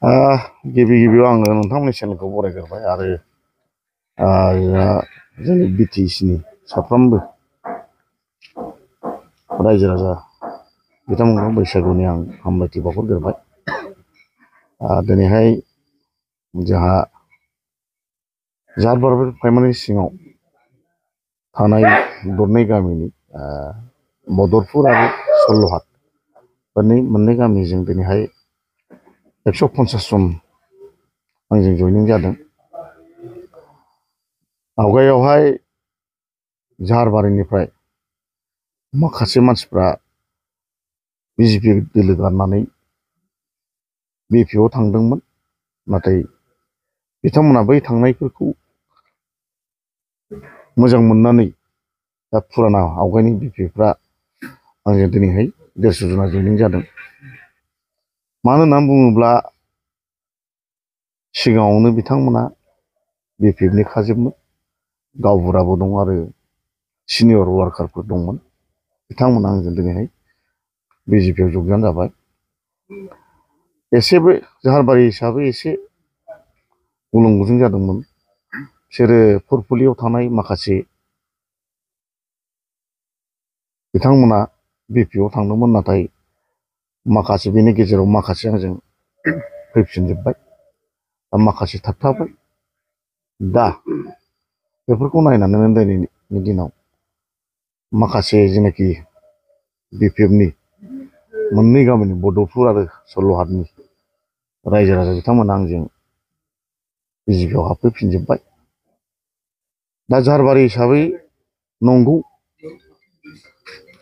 गिबि गिबियाव आङो नोंथांमोननि चेनेलखौ बरायग्रोबाय आरो जोंनि BTSनि साफ्रोमबो रायजो राजा बिथांमोनखौ बैसागुनि आं हामलायथि बावहरग्रोबाय। दिनैहाय जोंहा जाहार प्राइमारि सिङाव थानाय दरनै गामिनि बदरपुर आरो सल्ल'हाट मोननै गामिजों दिनैहाय 150 जन आंजों जइनिं जादों। आवगायावहाय जाहारबारिनिफ्राय माखासे मानसिफ्रा BJP दोलो गारनानै BPआव थांदोंमोन, नाथाय बिथांमोना बै थांनायफोरखौ मोजां मोननानै दा फुराना आवगायनि BPफ्रा आंजों दिनैहाय 150 जना जइनिं जादों। मानो होननानै बुङोब्ला सिगाङावनो बिथांमोना BPFनि खाजोबमोन, गावबुराबो दं आरो सिनियर वार्कारफोर दंमोन। बिथांमोना आंजों दिनैहाय BJPआव जगजान जाबाय। एसेबो जाहारबारि हिसाबै एसे गुलुं गुजुं जादोंमोन। बिसोरो फुरफुलियाव थानाय माखासे बिथांमोना BPआव थांदोंमोन, नाथाय माखासे बेनि गेजेराव माखासे आंजों फैफिनजोब्बाय, माखासे थाबथाबाय। दा बेफोरखौ नायनानै दिनैनि दिनाव माखासे जेनाखि BPFनि मोननै गामिनि बदरपुर आरो सल्ल'हाटनि रायजो राजा बिथांमोना आंजों BJPआव हाबफैफिनजोब्बाय। दा जाहारबारि हिसाबै नंगौ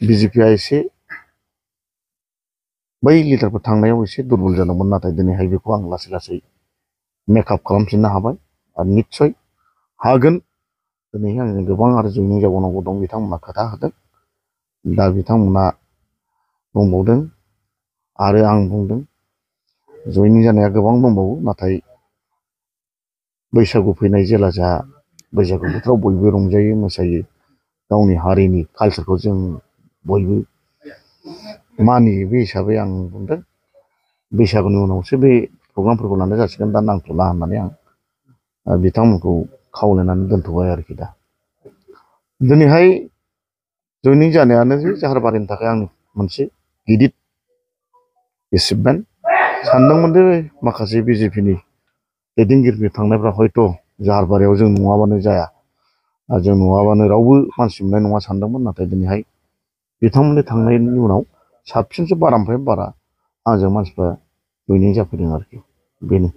BJPआ एसे बै लिडारफोर थांनायाव एसे दुरबल जादोंमोन, नाथाय दिनैहाय बेखौ आं लासै लासै मेकआप खालामफिननो हाबाय आरो निस्सय हागोन। दिनैहाय आंजों गोबां आरो जइनिं जाबावनांगौ दं, बिथांमोना खोथा होदों। दा बिथांमोना बुंबावदों आरो आं बुंदों जइनिं जानाया गोबां दंबावो, नाथाय बैसागु फैनाय जेला जोंहा बैसागु बोथोराव बयबो रंजायो मोसायो, गावनि हारिनि कालचारखौ जों बयबो मानियो। बे हिसाबै आं बुंदों बैसागुनि उनावसो बे प्रग्रामफोरखौ लानाय जासिगोन, दा नांथ'ला होननानै आं बिथांमोनखौ खावलायनानै दोनथ'बाय आरोखि। दा दिनैहाय जइनिं जानायानो जे जाहारबारिनि थाखाय आंनि मोनसे गिदिर एचिभमेन्ट। सानदोंमोन दे माखासे BJPनि दैदेनगिरिफोर थांनायफ्रा हयथ' जाहारबारियाव जों नङाबानो जाया, जों नङाबानो रावबो मानसि मोननाय नङा सानदोंमोन, नाथाय दिनैहाय बिथांमोननि थांनायनि उनाव साबसिनसो बारानिफ्राय बारा आंजों मानसिफ्रा जइनिं जाफैदों आरोखि। बेनो।